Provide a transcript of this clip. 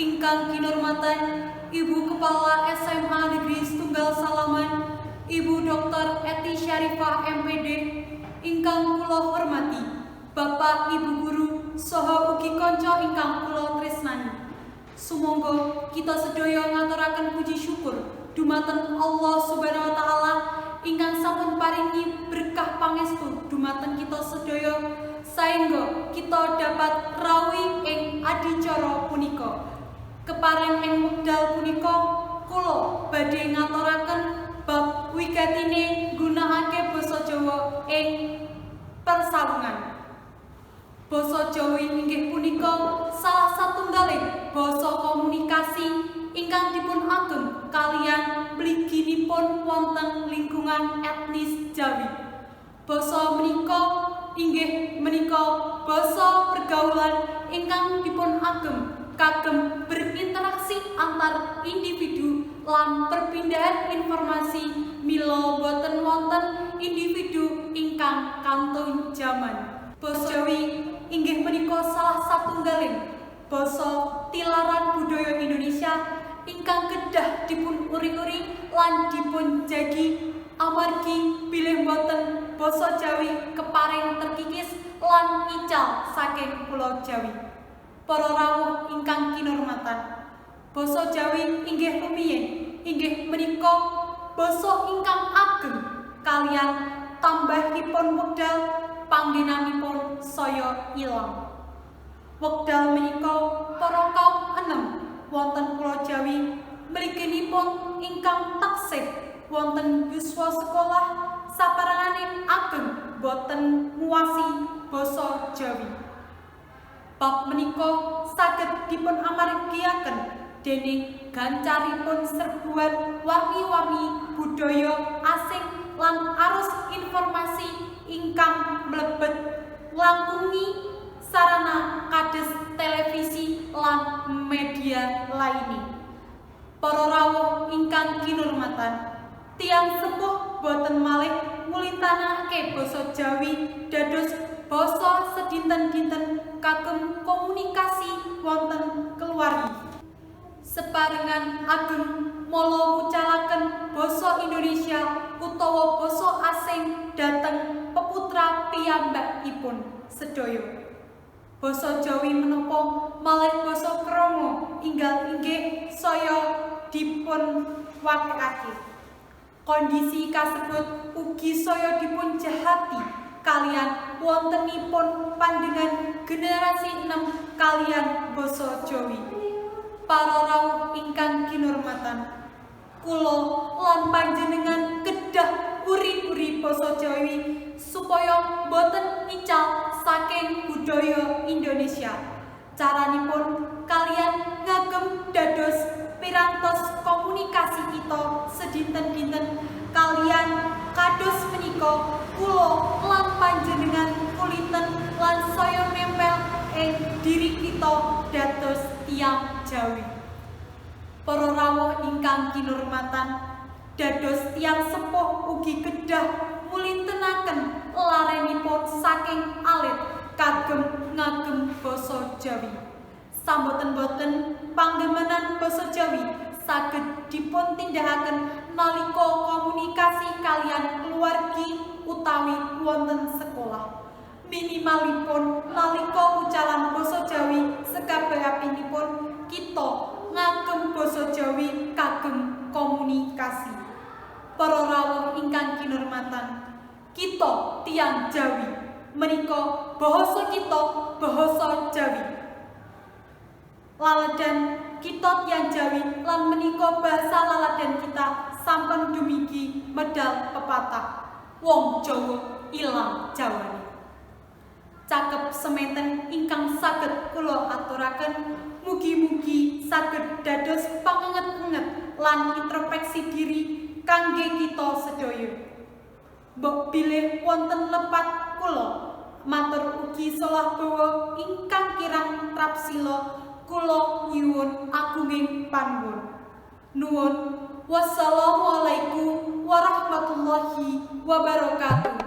Ingkang kinurmatan Ibu Kepala SMA Negeri Setunggal Salaman, Ibu Dr. Eti Syarifah MPD, ingkang kula hormati Bapak Ibu guru saha ugi kanca ingkang kula tresnani. Sumangga kita sedaya ngaturaken puji syukur dumateng Allah Subhanahu wa taala ingkang sampun paringi berkah pangestu dumateng kita sedaya saengga kita dapat rawuh ing adicara punika. Kepareng ing wekdal punika kula badhe ngaturaken bab wigatine nggunakake basa Jawa ing persawungan. Basa Jawi inggih punika salah satunggaling basa komunikasi ingkang dipun agem kaliyan mliginipun wonten lingkungan etnis Jawi. Basa menika inggih menika basa pergaulan ingkang dipun agem kagem berinteraksi antar individu lan perpindahan informasi, mila boten wonten individu ingkang kantun jaman. Basa Jawi inggih menika salah satunggaling basa tilaran budaya Indonesia ingkang kedah dipun uri-uri lan dipun jagi, amargi bilih boten basa Jawi keparing terkikis lan ical saking Pulau Jawi. Para rawuh ingkang kinurmatan, basa Jawi inggih rumiyin inggih menika basa ingkang ageng kaliyan tambahipun wekdal panggenanipun saya ilang. Wekdal menika para kaum enem wonten Pulau Jawi mliginipun ingkang taksih wonten yuswa sekolah saparangane ageng boten nguwasi basa Jawi. Bab menika saged dipun amargiaken dening gancaripun serbuan warni-warni budaya asing lan arus informasi ingkang mlebet nglangkungi sarana kados televisi lan media lainnya. Para rawuh ingkang kinurmatan, tiyang sepuh boten malih ngulintanake basa Jawi dados basa sedinten-dinten kagem komunikasi wonten keluargi. Separengan ageng mala ngucalaken basa Indonesia utawa basa asing dhateng peputra piyambakipun sedaya. Basa Jawi menapa malih basa krama enggal inggih saya dipun wakekake. Kondisi kasebut ugi saya dipun jahati kaliyan wontenipun pandengan generasi enem kaliyan basa Jawi. Para rawuh ingkang kinurmatan, kula lan panjenengan kedah uri-uri basa Jawi supaya boten ical saking budaya Indonesia. Caranipun kaliyan ngagem dados pirantos komunikasi kita sedinten-dinten, kaliyan kados menika kula lan panjenengan kulinten lan saya nempel ing diri kita dados tiyang Jawi. Para rawuh ingkang kinurmatan, dados tiyang sepuh ugi kedah ngulintenaken larenipun saking alit kagem ngagem basa Jawi. Samboten-boten panggemenan basa Jawi saged dipun tindakaken nalika komunikasi kaliyan keluargi utawi wonten sekolah. Minimalipun nalika ucalan basa Jawi sekabehapinipun kita ngagem basa Jawi kagem komunikasi. Para rawuh ingkang kinurmatan, kita tiyang Jawi menika basa kita basa Jawi. Laladan kita tiyang Jawi lan menika basa laladan kita sampun dumigi medal pepatah wong Jawa ilang Jawane. Cakep sementen ingkang saged kula aturaken, mugi-mugi saged dados pangenget-enget lan introspeksi diri kangge kita sedaya. Mbok bilih wonten lepat kula matur ugi solah bawa ingkang kirang trapsila, kula nyuwun agunging panuwun. Nuwun. Wassalamualaikum warahmatullahi wabarakatuh.